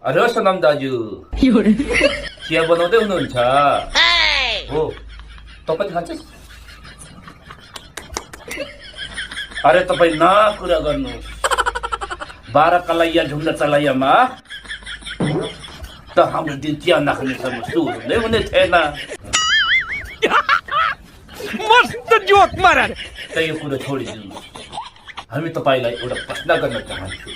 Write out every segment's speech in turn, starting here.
अरे सनम दाजु चिया बनाउँदै हुनुहुन्छ हो तपाईँ खान्छस् अरे तपाईँ न कुरा गर्नु 12 कलैया ढुङ्गा चलाइयामा त हाम्रो दिन चिया नखानेसम्म सुरु नै हुने थिएन मस्त जोक मारा त यो कुरा छोडिदिनु हामी तपाईँलाई एउटा प्रश्न गर्न चाहन्छु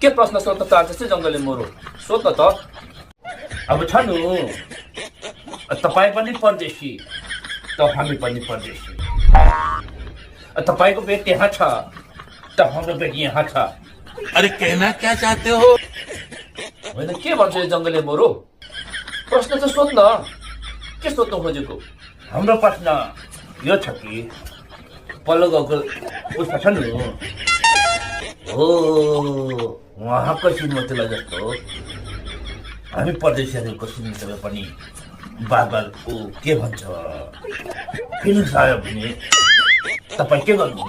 के प्रश्न सोध्न चाहन्छ जङ्गली मोरो सोध्न त अब छ नि तपाईँ पनि परदेशी त हामी पनि परदेशी तपाईँको पेट यहाँ छ त हाम्रो पेट यहाँ छ अरे कहना क्या चाहते हो होइन के भन्छ यो जङ्गली मोरो प्रश्न चाहिँ सोध्न के सोध्नु खोजेको हाम्रो प्रश्न यो छ कि पल्लो गाउँको उसमा छ नि हो उहाँको श्रीमतीलाई जस्तो हामी परदेशीहरूको श्रीमतीलाई पनि बाबाको के भन्छ फिलिङ्स आयो भने तपाईँ के गर्नु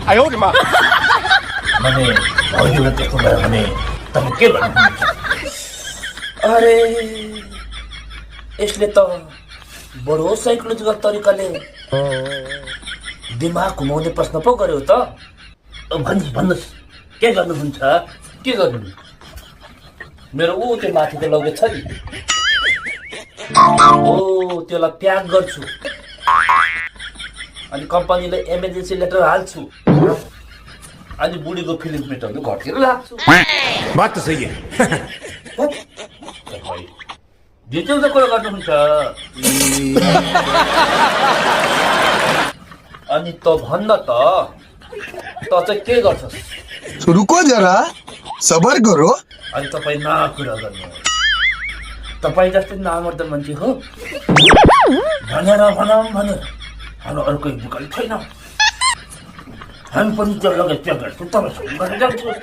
भने हजुरले त्यस्तो भयो भने तपाईँ के गर्नुहुन्छ अरे यसले त बडो साइकोलोजिकल तरिकाले दिमाग घुमाउने प्रश्न पो गर्यो त भन्नुहोस् के गर्नुहुन्छ के गर्नु मेरो ऊ त्यो माथिको लगेज छ नि ओ त्यसलाई प्याक गर्छु अनि कम्पनीले इमर्जेन्सी लेटर हाल्छु अनि बुढीको फिलिङ्स मेटाउनु घरतिर लाग्छु बात तो सही है डिटेल त कुरा गर्नुहुन्छ अनि त भन्न त चाहिँ के गर्छस् रुको जरा सबर करो अनि तपाईँ न कुरा गर्नु तपाईँ जस्तै नामर्द मान्छे हो भनेर भनौँ भने हाम्रो अर्को बुकल छैन हामी पनि त्यो लगेज प्याक गर्छौँ तपाईँसँग गरेर जान्छौँ